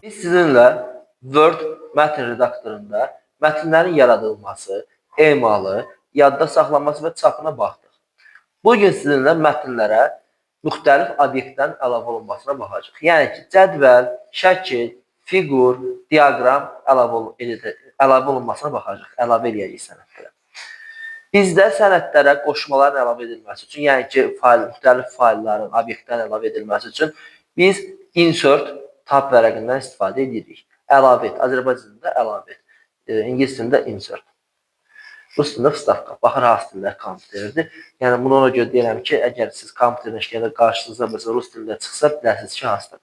Biz sizinlə Word mətn redaktorunda mətnlərin yaradılması, emalı, yadda saxlanması və çapına baxdıq. Bugün sizinlə mətnlərə müxtəlif obyektlərin əlavə olunmasına baxacağıq. Yəni ki, cədvəl, şəkil, fiqur, diaqram əlavə olunmasına baxacağıq. Əlavə eləyəcəyik sənədlərə. Bizdə sənədlərə qoşmaların əlavə edilməsi üçün, yəni ki, müxtəlif faylların, obyektlərin əlavə edilməsi üçün biz insert tab vərəqindən istifadə edirik. Əlavə et. Azərbaycan dilində əlavə et. İngilis dilində insert. Rus dilində вставка. Baxır hansı dildə kompüterdir. Yəni bunu ona görə deyirəm ki, əgər siz kompüterlə işləyəndə qarşınıza məsələn rus dilində çıxsa, biləsiniz ki, hansıdır.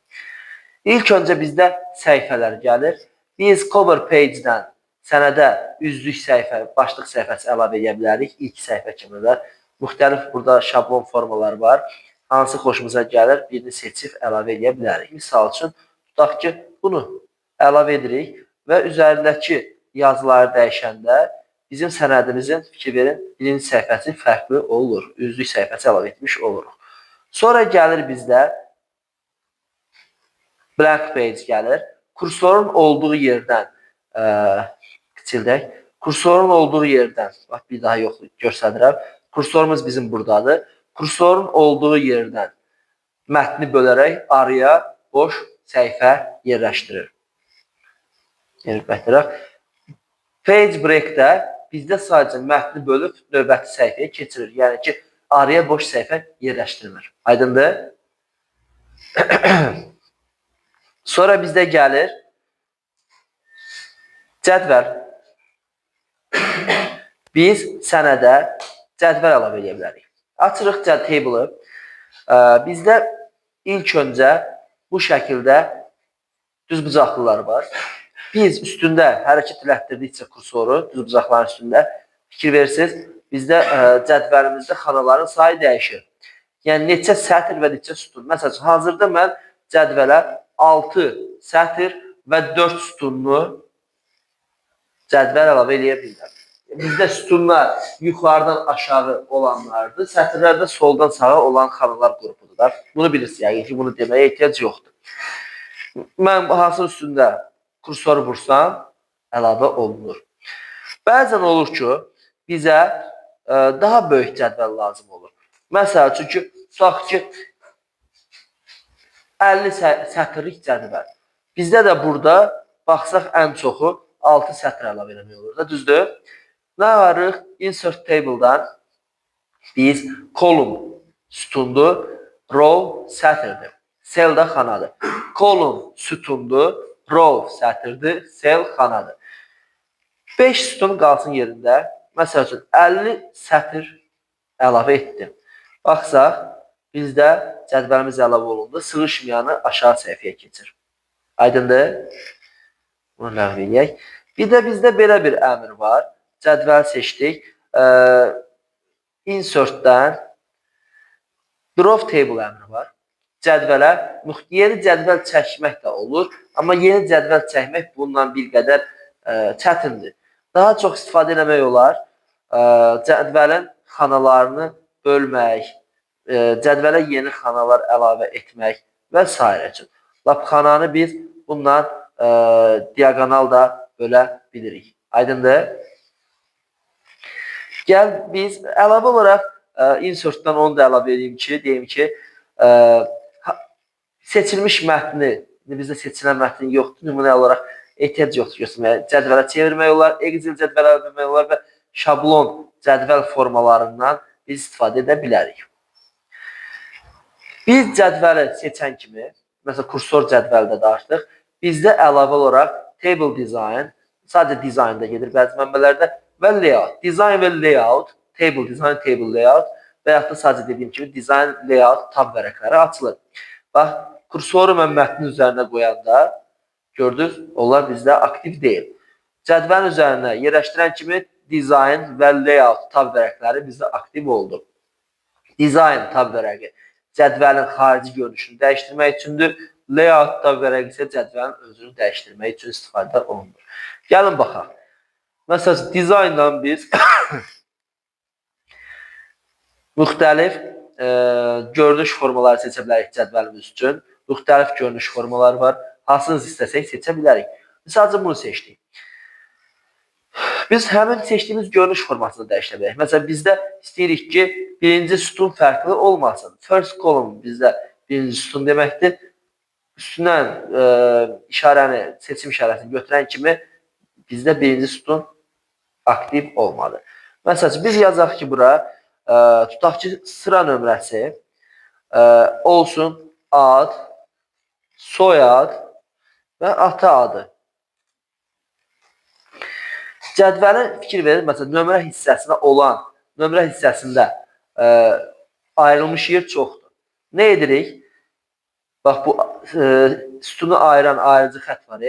İlk öncə bizdə səhifələr gəlir. Biz cover page-dən sənədə üzlük səhifə, başlıq səhifəsi əlavə edə bilərik. İlk səhifə kimi də müxtəlif burada şablon formalar var. Hansı xoşumuza gəlir, birini seçib əlavə edə bilərik. Misal üçün, tutaq ki, bunu əlavə edirik və üzərindəki yazıları dəyişəndə bizim sənədimizin, fikir verin, birinci səhifəsi fərqli olur. Üzlük səhifəsi əlavə etmiş oluruq. Sonra gəlir bizdə blank page gəlir. Kursorun olduğu yerdən kiçildək. Kursorun olduğu yerdən, bax bir daha yox göstərirəm. Kursorumuz bizim buradadır. Kursorun olduğu yerdən mətni bölərək araya boş səhifə yerləşdirir. Yerləşdirək. Page break-də bizdə sadəcə mətni bölüb növbəti səhifəyə keçirir. Yəni ki, araya boş səhifə yerləşdirmir. Aydındır? Sonra bizdə gəlir cədvəl. Biz sənədə cədvəl əlavə edə bilərik. Açırıq table'ı. Bizdə ilk öncə bu şəkildə düzbucaqlılar var. Biz üstündə hərəkət elətdirdikcə kursoru düzbucaqların üstündə, fikir verirsiniz, bizdə cədvəlimizdə xanaların sayı dəyişir. Yəni neçə sətr və neçə sütun. Məsəl üçün, hazırda mən cədvələ 6 sətr və 4 sütunlu cədvəl əlavə eləyə bilirəm. Bizdə sütunlar yuxarıdan aşağı olanlardır, sətirlər də soldan sağa olan xanalar qrupudur da. Bunu bilirsiniz, yəqin ki, bunu deməyə ehtiyac yoxdur. Mən hansının üstündə kursoru vursam, əlavə olunur. Bəzən olur ki, bizə daha böyük cədvəl lazım olur. Məsəl üçün ki, tutaq ki, 50 sətirlik cədvəl. Bizdə də burada baxsaq ən çoxu 6 sətr əlavə eləmək olur da, düzdür? Nə varıq? Insert table'dan biz column sütundur, row sətirdir. Cell də xanadır. Column sütundur, row sətirdir, cell xanadır. 5 sütun qalsın yerində. Məsəl üçün 50 sətr əlavə etdim. Baxsaq, bizdə cədvəlimiz əlavə olundu. Sığışmayanı aşağı səhifəyə keçir. Aydındır? Bunu ləğv eləyək. Bir də bizdə belə bir əmr var. Cədvəl seçdik. Insertdən Draw Table əmri var. Cədvələ yeni cədvəl çəkmək də olur. Amma yeni cədvəl çəkmək bundan bir qədər çətindir. Daha çox istifadə eləmək olar. Cədvəlin xanalarını bölmək, cədvələ yeni xanalar əlavə etmək və sairə üçün. Lap xananı biz bundan diaqonal da bölə bilirik. Aydındır? Gəl biz əlavə olaraq insertdən onu da əlavə edeyim ki, deyim ki, seçilmiş mətni, bizdə seçilən mətn yoxdur, nümunə olaraq ehtiyac yoxdur göstərməyə. Cədvələ çevirmək olar, Excel cədvələ vermək olar və şablon cədvəl formalarından biz istifadə edə bilərik. Biz cədvəli seçən kimi, məsələn kursor cədvəldə də artıq, bizdə əlavə olaraq table design, sadəcə designda gedir bəzi mənbələrdə və layout. Design və layout, table design, table layout və yaxud da sadəcə dediyim kimi design, layout tab vərəqləri açılır. Bax, kursoru mən mətnin üzərinə qoyanda, gördünüz, onlar bizdə aktiv deyil. Cədvəlin üzərinə yerləşdirən kimi design və layout tab vərəqləri bizdə aktiv oldu. Design tab vərəqi cədvəlin xarici görünüşünü dəyişdirmək üçündür. Layout tab vərəqi isə cədvəlin özünü dəyişdirmək üçün istifadə olunur. Gəlin baxaq. Məsələn, dizayndan biz müxtəlif görünüş formaları seçə bilərik cədvəlimiz üçün. Müxtəlif görünüş formaları var. Hansını istəsək seçə bilərik. Sadəcə bunu seçdik. Biz həmin seçdiyimiz görünüş formasını dəyişdirə bilərik. Məsələn, bizdə istəyirik ki, birinci sütun fərqli olmasın. First column bizdə birinci sütun deməkdir. Üstündən işarəni, seçim işarəsini götürən kimi bizdə birinci sütun aktiv olmadı. Məsələn, biz yazaq ki, bura tutaq ki, sıra nömrəsi olsun ad, soyad və ata adı. Cədvəlin fikir verin, məsələn, nömrə hissəsinə olan, nömrə hissəsində ayrılmış yer çoxdur. Nə edirik? Bax, bu sütunu ayıran ayırıcı xətt var.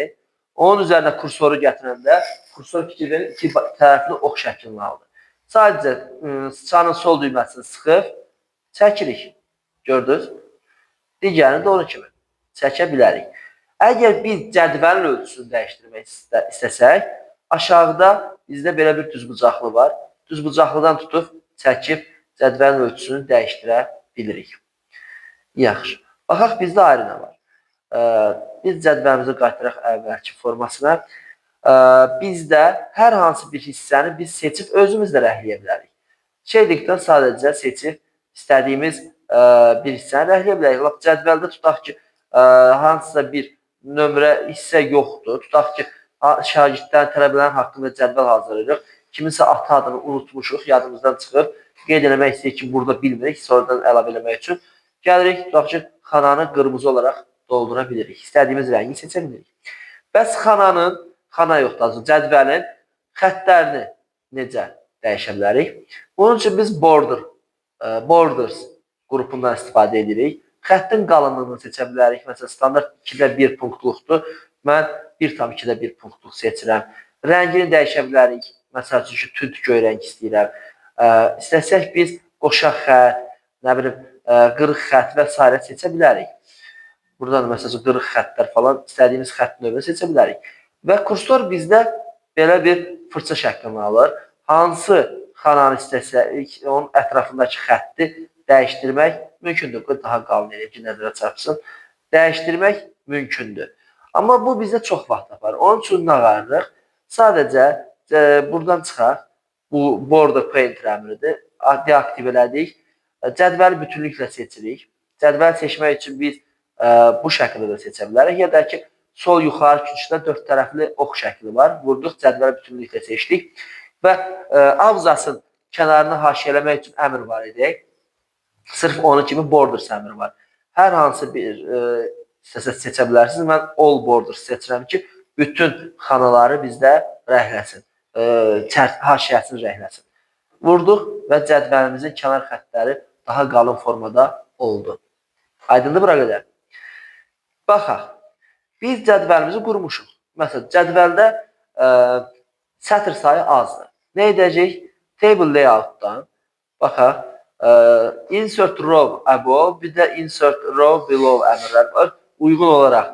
Onun üzərinə kursoru gətirəndə, kursor fikir verin, iki tərəfli ox şəklini aldı. Sadəcə sıçanın sol düyməsini sıxıb çəkirik. Gördünüz? Digərini də onun kimi çəkə bilərik. Əgər biz cədvəlin ölçüsünü dəyişdirmək istəsək, aşağıda bizdə belə bir düzbucaqlı var. Düzbucaqlıdan tutub çəkib cədvəlin ölçüsünü dəyişdirə bilirik. Yaxşı. Baxaq, bizdə ayrı nə var. Biz cədvəlimizi qaytaraq əvvəlki formasına. Bizdə hər hansı bir hissəni biz seçib özümüz də rəngləyə bilərik. Shadingdən sadəcə seçib istədiyimiz bir hissəni rəngləyə bilərik. Lap cədvəldə tutaq ki, hansısa bir nömrə hissə yoxdur. Tutaq ki, şagirdlərin, tələbələrin haqqında cədvəl hazırlayırıq. Kiminsə ata adını unutmuşuq, yadımızdan çıxır. Qeyd eləmək istəyirik ki, burada bilmirik, sonradan əlavə eləmək üçün. Gəlirik, tutaq ki, xananı qırmızı olaraq doldura bilirik. İstədiyimiz rəngi seçə bilirik. Bəs xananın, xana yoxdur, cədvəlin xəttlərini necə dəyişə bilərik? Bunun üçün biz borders qrupundan istifadə edirik. Xəttin qalınlığını seçə bilərik. Məsələn, standart 2-də 1 punktluqdur. Mən 1,2-də 1 punktluq seçirəm. Rəngini dəyişə bilərik. Məsəl üçün ki, tünd göy rəng istəyirəm. İstəsək biz qoşaq xətt, nə bilim, qırıq xətt və sairə seçə bilərik. Buradan da məsəl üçün qırıq xəttlər falan istədiyimiz xətt növünü seçə bilərik. Və kursor bizdə belə bir fırça şəklini alır. Hansı xananı istəsək, onun ətrafındakı xətti dəyişdirmək mümkündür. Daha qalın eləyib ki, nəzərə çarpsın. Dəyişdirmək mümkündür. Amma bu bizdə çox vaxt aparır. Onun üçün nə qarırıq? Sadəcə buradan çıxaq. Bu border painter əmridir. Deaktiv elədik. Cədvəli bütünlüklə seçirik. Cədvəli seçmək üçün biz bu şəkildə də seçə bilərik. Ya da ki, sol yuxarı küncdə dörd tərəfli ox şəkli var. Vurduq, cədvəli bütünlüklə seçdik. Və abzasın kənarını haşiyələmək üçün əmr var idi. Sırf onun kimi borders əmri var. Hər hansı bir istəsə seçə bilərsiniz. Mən all borders seçirəm ki, bütün xanaları bizdə rəngləsin. Haşiyəsini rəngləsin. Vurduq və cədvəlimizin kənar xəttləri daha qalın formada oldu. Aydındır bura qədər? Baxaq. Biz cədvəlimizi qurmuşuq. Məsələn, cədvəldə sətr sayı azdır. Nə edəcəyik? Table layout-dan baxaq. Insert row above, bir də insert row below əmrlər var. Uyğun olaraq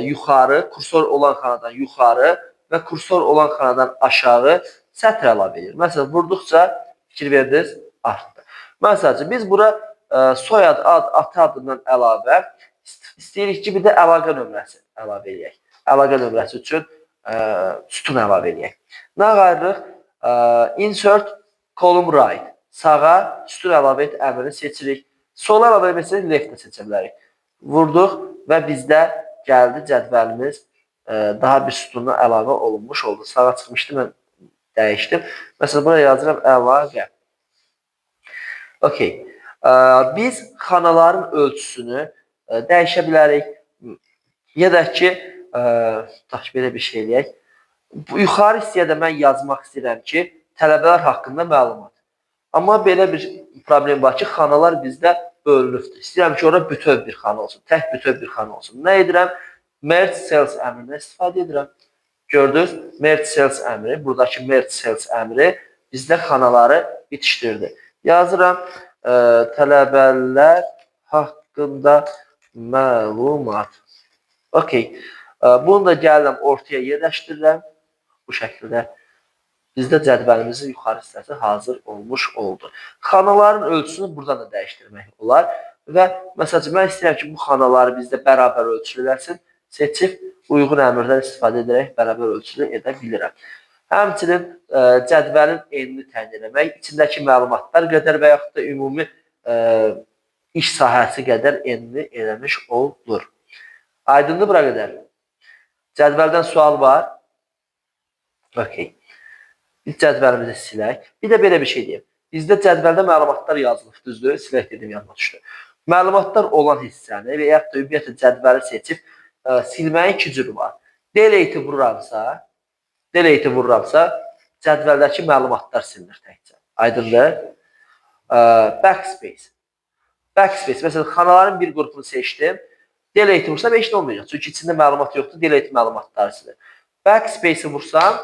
yuxarı, kursor olan xanadan yuxarı və kursor olan xanadan aşağı sətr əlavə edir. Məsələn, vurduqca fikir verdiniz, artdı. Məsəl üçün, biz bura soyad, ad, ata adından əlavə istəyirik ki, bir də əlaqə nömrəsi əlavə eləyək. Əlaqə nömrəsi üçün sütun əlavə eləyək. Nə qayırırıq? Insert column right. Sağa sütun əlavə et əmrini seçirik. Sola əlavə etmək istəyirik, left də seçə bilərik. Vurduq və bizdə gəldi cədvəlimiz daha bir sütunla əlavə olunmuş oldu. Sağa çıxmışdı, mən dəyişdim. Məsələn, buraya yazıram əlaqə. Okey. Biz xanaların ölçüsünü dəyişə bilərik. Ya da ki, tutaq ki, belə bir şey eləyək. Bu yuxarı hissəyə də mən yazmaq istəyirəm ki, tələbələr haqqında məlumat. Amma belə bir problem var ki, xanalar bizdə bölünübdür. İstəyirəm ki, ora bütöv bir xana olsun, tək bütöv bir xana olsun. Nə edirəm? Merge cells əmrindən istifadə edirəm. Gördünüz? Merge cells əmri, buradakı merge cells əmri bizdə xanaları bitişdirdi. Yazıram, tələbələr haqqında məlumat. Okey. Bunu da gəlirəm ortaya yerləşdirirəm. Bu şəkildə bizdə cədvəlimizin yuxarı hissəsi hazır olmuş oldu. Xanaların ölçüsünü buradan da dəyişdirmək olar və məsəl üçün, mən istəyirəm ki, bu xanaları bizdə bərabər ölçülü eləsin. Seçib uyğun əmrdən istifadə edərək bərabər ölçülü edə bilirəm. Həmçinin cədvəlin enini təyin etmək, içindəki məlumatlar qədər və yaxud da ümumi iş sahəsi qədər enini eləmiş olur. Aydındır bura qədər? Cədvəldən sual var? Okey. Biz cədvəlimizi silək. Bir də belə bir şey deyim. Bizdə cədvəldə məlumatlar yazılıb, düzdür? Silək dedim, yadıma düşdü. Məlumatlar olan hissəni və yaxud da ümumiyyətlə cədvəli seçib silməyin iki cürü var. Delete vururamsa, cədvəldəki məlumatlar silinir təkcə. Aydındır? Backspace. Backspace. Məsələn, xanaların bir qrupunu seçdim. Delete vursam heç nə olmayacaq. Çünki içində məlumat yoxdur. Delete məlumatları silir. Backspace-i vursam,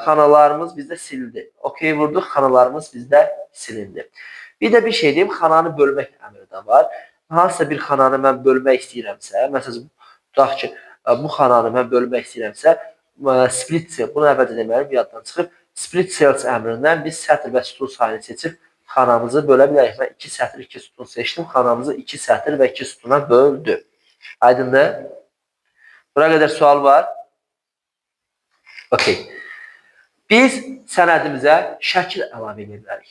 xanalarımız bizdə silindi. OK vurduq, xanalarımız bizdə silindi. Bir də bir şey deyim, xananı bölmək əmri də var. Hansısa bir xananı mən bölmək istəyirəmsə, məsələn, tutaq ki, bu xananı mən bölmək istəyirəmsə, split cell, bunu əvvəlcə deməliyim, yaddan çıxıb, split cells əmrindən biz sətr və sütun sayını seçib xanamızı bölə bilərik. Mən 2 sətr, 2 sütun seçdim, xanamızı 2 sətr və 2 sütuna böldü. Aydındır? Bura qədər sual var? Okey. Biz sənədimizə şəkil əlavə edə bilərik.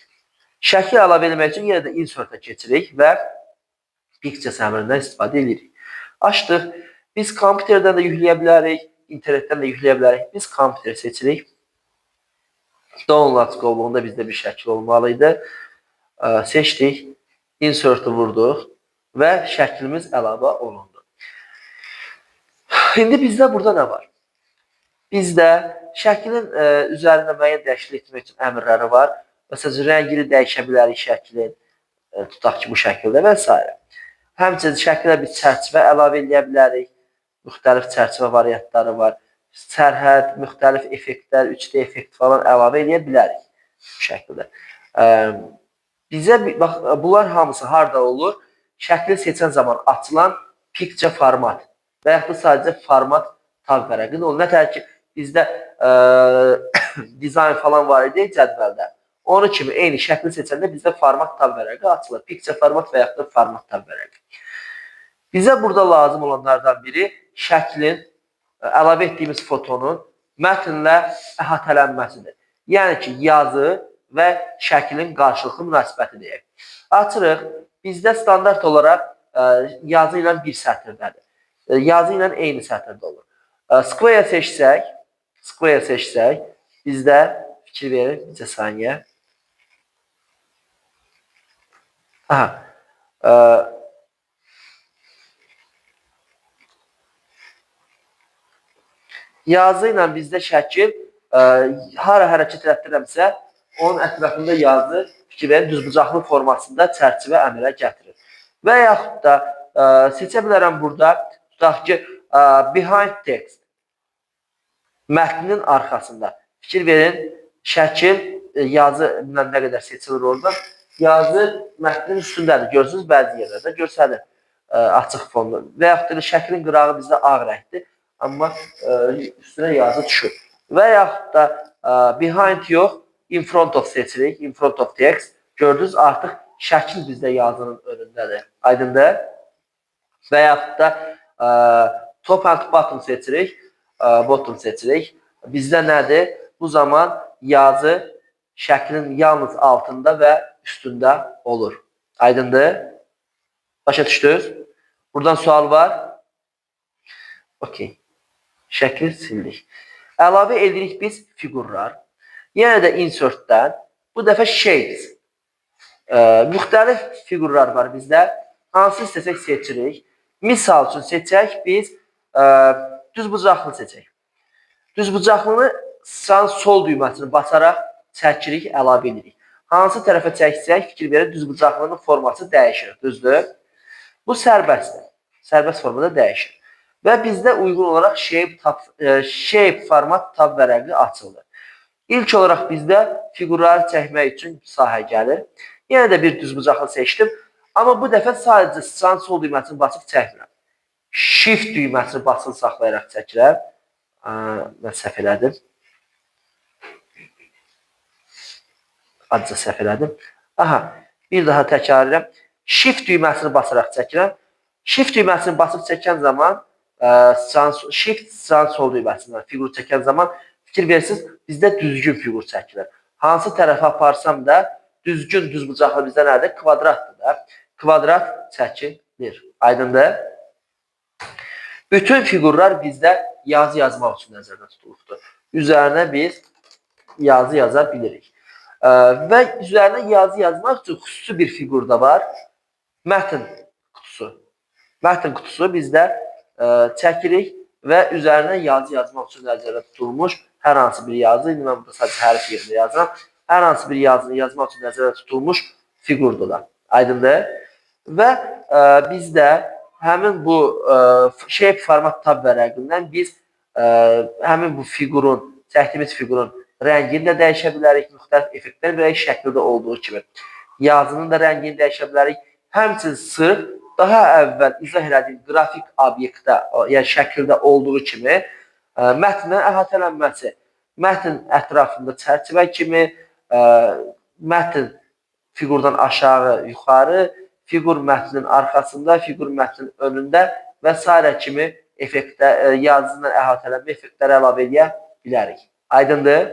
Şəkil əlavə etmək üçün yenə də insertə keçirik və Pictures əmrindən istifadə edirik. Açdıq. Biz kompüterdən də yükləyə bilərik, internetdən də yükləyə bilərik. Biz kompüteri seçirik. Downloads qovluğunda bizdə bir şəkil olmalı idi. Seçdik, insert'ı vurduq və şəklimiz əlavə olundu. İndi bizdə burada nə var? Bizdə şəklin üzərində müəyyən dəyişiklik etmək üçün əmrləri var. Məsələn, rəngini dəyişə bilərik şəklin, tutaq ki, bu şəkildə və s. Həmçinin şəklə bir çərçivə əlavə edə bilərik. Müxtəlif çərçivə variantları var. Sərhəd, müxtəlif effektlər, 3D effekt falan əlavə edə bilərik bu şəkildə. Bizə, bax, bunlar hamısı harda olur? Şəkli seçən zaman açılan picture format və yaxud da sadəcə format tab vərəqi olur. Nətər ki, bizdə dizayn falan var idi cədvəldə. Onu kimi eyni şəkli seçəndə bizdə format tab vərəqi açılır. Picture format və yaxud da format tab vərəqi. Bizə burada lazım olanlardan biri şəklin, əlavə etdiyimiz fotonun mətnlə əhatələnməsidir. Yəni ki, yazı və şəklin qarşılıqlı münasibəti deyək. Açırıq. Bizdə standart olaraq yazı ilə bir sətirdədir. Yazı ilə eyni sətirdə olur. Square seçsək, bizdə fikir verin, bircə saniyə. Aha. Yazı ilə bizdə şəkil hara hərəkət elətdirəmsə, onun ətrafında yazı fikir verin, düzbucaqlı formasında çərçivə əmələ gətirir. Və yaxud da seçə bilərəm burada, tutaq ki, behind text, mətnin arxasında. Fikir verin, şəkil yazı bilməm nə qədər seçilir orada. Yazı mətnin üstündədir. Görürsünüz, bəzi yerlərdə görsənir açıq fonda. Və yaxud da şəklin qırağı bizdə ağ rəngdir, amma üstünə yazı düşür. Və yaxud da behind yox, in front of seçirik. In front of text. Gördünüz, artıq şəkil bizdə yazının önündədir. Aydındır? Və yaxud da top and bottom seçirik. Bottom seçirik. Bizdə nədir? Bu zaman yazı şəklin yalnız altında və üstündə olur. Aydındır? Başa düşdünüz? Buradan sual var? Okey. Şəkli sildik. Əlavə edirik biz fiqurlar. Yenə də insertdən bu dəfə shapes. Müxtəlif fiqurlar var bizdə. Hansı istəsək seçirik. Misal üçün seçək biz düzbucaqlı seçək. Düzbucaqlını sağ sol düyməsini basaraq çəkirik, əlavə edirik. Hansı tərəfə çəksək, fikir verin, düzbucaqlının forması dəyişir, düzdür? Bu sərbəstdir. Sərbəst formada dəyişir. Və bizdə uyğun olaraq shape format tab vərəqi açıldı. İlk olaraq bizdə fiqurları çəkmək üçün sahə gəlir. Yenə də bir düzbucaqlı seçdim. Amma bu dəfə sadəcə sağ sol düyməsini basıb çəkmirəm. Shift düyməsini basılı saxlayaraq çəkirəm. Mən səhv elədim. Azca səhv elədim. Aha, bir daha təkrar edirəm. Shift düyməsini basaraq çəkirəm. Shift düyməsini basıb çəkən zaman Shift sıçan sol düyməsindən fiqur çəkən zaman fikir verirsiniz, bizdə düzgün fiqur çəkilir. Hansı tərəfə aparsam da düzgün düzbucaqlı bizdə nədir? Kvadratdır da. Kvadrat çəkilir. Aydındır? Bütün fiqurlar bizdə yazı yazmaq üçün nəzərdə tutulubdur. Üzərinə biz yazı yaza bilirik. Və üzərinə yazı yazmaq üçün xüsusi bir fiqur da var. Mətn qutusu. Mətn qutusu bizdə çəkirik və üzərinə yazı yazmaq üçün nəzərdə tutulmuş hər hansı bir yazı, indi mən burada sadəcə hərf yerində yazıram, hər hansı bir yazını yazmaq üçün nəzərdə tutulmuş fiqurdur da. Aydındır? Və bizdə həmin bu shape format tab vərəqindən biz həmin bu fiqurun, çəkdiyimiz fiqurun rəngini də dəyişə bilərik, müxtəlif effektlər verək şəkildə olduğu kimi. Yazının da rəngini dəyişə bilərik. Həmçinin sırf daha əvvəl izah elədiyim qrafik obyektdə, yəni şəkildə olduğu kimi mətnin əhatələnməsi, mətn ətrafında çərçivə kimi, mətn fiqurdan aşağı, yuxarı, fiqur mətnin arxasında, fiqur mətnin önündə və sairə kimi effektə, yazının əhatələnmə effektləri əlavə edə bilərik. Aydındır?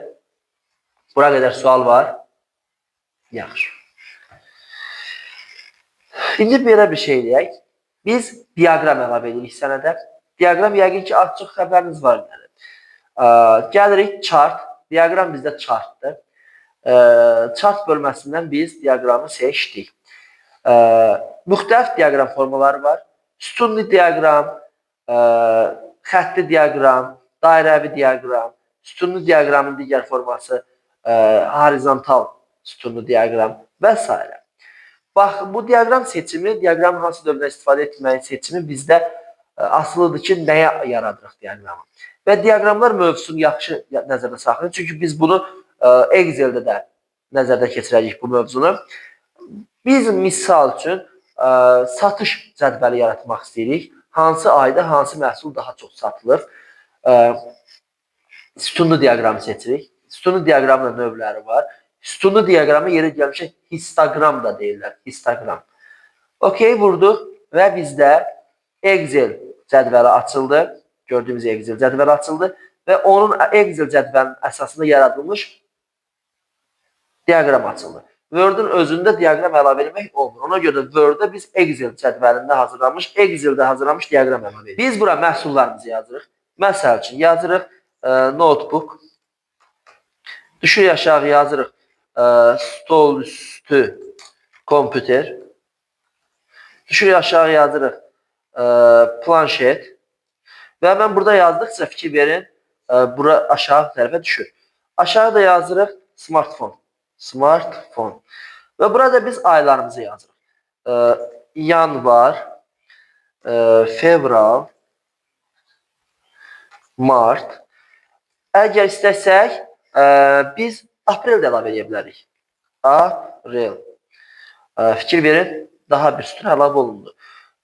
Bura qədər sual var? Yaxşı. İndi belə bir şey eləyək. Biz diaqram əlavə edirik sənədə. Diaqram yəqin ki, az çox xəbəriniz var. Yəni. Gəlirik chart. Diaqram bizdə chartdır. Chart bölməsindən biz diaqramı seçdik. Müxtəlif diaqram formaları var. Sütunlu diaqram, xəttli diaqram, dairəvi diaqram, sütunlu diaqramın digər forması horizontal sütunlu diaqram və s. Bax, bu diaqram seçimi, diaqramın hansı dövrdən istifadə etməyin seçimi bizdə asılıdır ki, nəyə yaradırıq diaqramı. Və diaqramlar mövzusunu yaxşı nəzərdə saxlayın. Çünki biz bunu Excel-də də nəzərdə keçirəcəyik bu mövzunu. Biz misal üçün satış cədvəli yaratmaq istəyirik. Hansı ayda hansı məhsul daha çox satılır? Sütunlu diaqramı seçirik. Sütunlu diaqramın növləri var. Sütunlu diaqramı yeri gəlmişə histoqram da deyirlər. Histoqram. Okey vurduq və bizdə Excel cədvəli açıldı. Gördüyümüz Excel cədvəli açıldı və onun Excel cədvəlinin əsasında yaradılmış diaqram açıldı. Word-ün özündə diaqram əlavə etmək olmur. Ona görə Word-də biz Excel cədvəlində hazırlanmış, Excel-də hazırlanmış diaqram əlavə edirik. Biz bura məhsullarımızı yazırıq. Məsəl üçün yazırıq notebook. Düşürük aşağı yazırıq stol üstü kompüter. Düşürük aşağı yazırıq planşet. Və mən burada yazdıqca fikir verin, bura aşağı tərəfə düşür. Aşağıda yazırıq smartphone. Smartphone. Və burada biz aylarımızı yazırıq. Yanvar, fevral, mart. Əgər istəsək, biz aprel də əlavə edə bilərik. Aprel. Fikir verin, daha bir sütun əlavə olundu.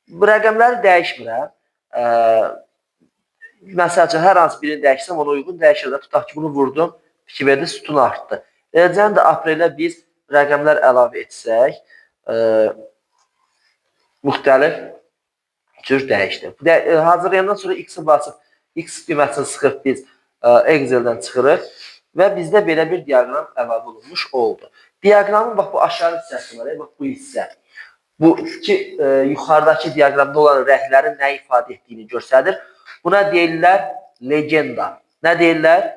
Bu rəqəmləri dəyişmirəm. Məsəl üçün, hər hansı birini dəyişsəm, ona uyğun dəyişir də. Tutaq ki, bunu vurdum, fikir verdiniz, sütun artdı. Eləcə də aprelə biz rəqəmlər əlavə etsək, müxtəlif cür dəyişdi. Hazırlayandan sonra X-i basıb, X düyməsini sıxıb biz Excel-dən çıxırıq və bizdə belə bir diaqram əlavə olunmuş oldu. Diaqramın bax bu aşağı hissəsi var, bax bu hissə. Bu ki, yuxarıdakı diaqramda olan rənglərin nə ifadə etdiyini göstərir. Buna deyirlər legenda. Nə deyirlər?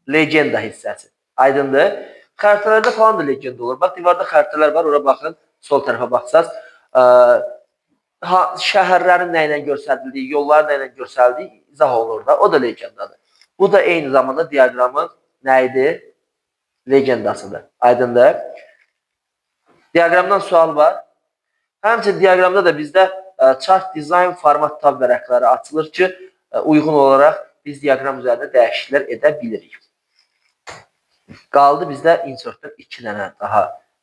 Legenda hissəsi. Aydındır? Xəritələrdə falan da legenda olur. Bax, divarda xəritələr var, ora baxın, sol tərəfə baxsaz. Şəhərlərin nə ilə göstərildiyi, yolların nə ilə göstərildiyi izah olunur da. O da legendadır. Bu da eyni zamanda diaqramın nə idi? Legendasıdır. Aydındır? Diaqramdan sual var. Həmçinin diaqramda da bizdə chart design format tab vərəqləri açılır ki, uyğun olaraq biz diaqram üzərində dəyişikliklər edə bilirik. Qaldı bizdə insertdən 2 dənə daha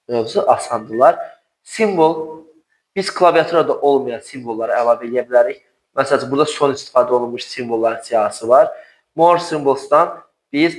mövzu, asandılar. Simvol, biz klaviaturada olmayan simvolları əlavə edə bilərik. Məsələn, burada son istifadə olunmuş simvolların siyahısı var. More Symbols'dan biz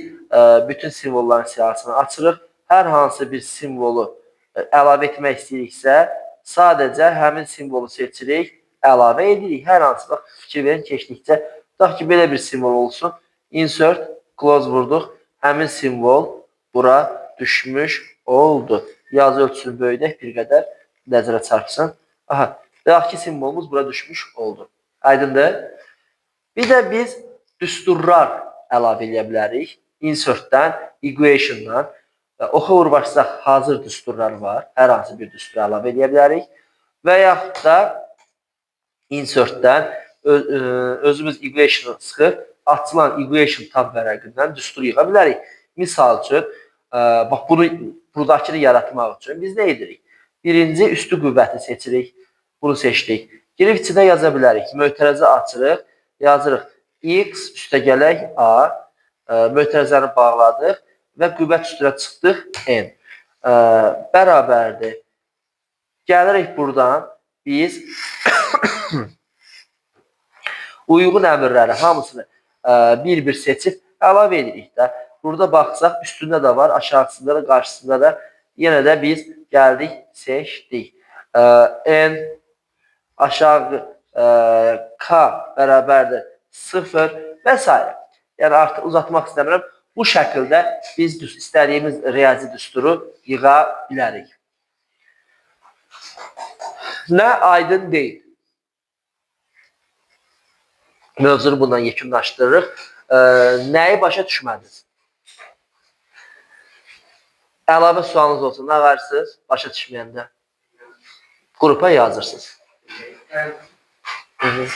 bütün simvolların siyahısını açırıq. Hər hansı bir simvolu əlavə etmək istəyiriksə, sadəcə həmin simvolu seçirik, əlavə edirik. Hər hansı, bax, fikir verin, keçdikcə, tutaq ki, belə bir simvol olsun. Insert, close vurduq. Həmin simvol bura düşmüş oldu. Yazı ölçüsünü böyüdək bir qədər, nəzərə çarpsın. Aha, bayaq ki, simvolumuz bura düşmüş oldu. Aydındır? Bir də biz düsturlar əlavə eləyə bilərik. Insertdən, equation'dan. Oxa vurub açsaq hazır düsturlar var. Hər hansı bir düstur əlavə eləyə bilərik. Və yaxud da insertdən özümüz equation'ı sıxıb açılan equation tab vərəqindən düstur yığa bilərik. Misal üçün, bax bunu buradakını yaratmaq üçün biz nə edirik? Birinci üstü qüvvəti seçirik. Bunu seçdik. Girib içinə yaza bilərik. Mötərizə açırıq, yazırıq. X üstə gələk A, mötərizəni bağladıq və qüvvət üstünə çıxdıq N. Bərabərdir. Gəlirik buradan biz uyğun əmrləri hamısını bir-bir seçib əlavə edirik də. Burada baxsaq üstündə də var, aşağısında da, qarşısında da yenə də biz gəldik, seçdik. N aşağı K bərabərdir 0 və s. Yəni artıq uzatmaq istəmirəm. Bu şəkildə biz istədiyimiz riyazi düsturu yığa bilərik. Nə aydın deyil. Mövzunu bundan yekunlaşdırırıq. Nəyi başa düşmədiniz? Əlavə sualınız olsun, nə varsınız? Başa düşməyəndə qrupa yazırsınız. Evet. Hı -hı.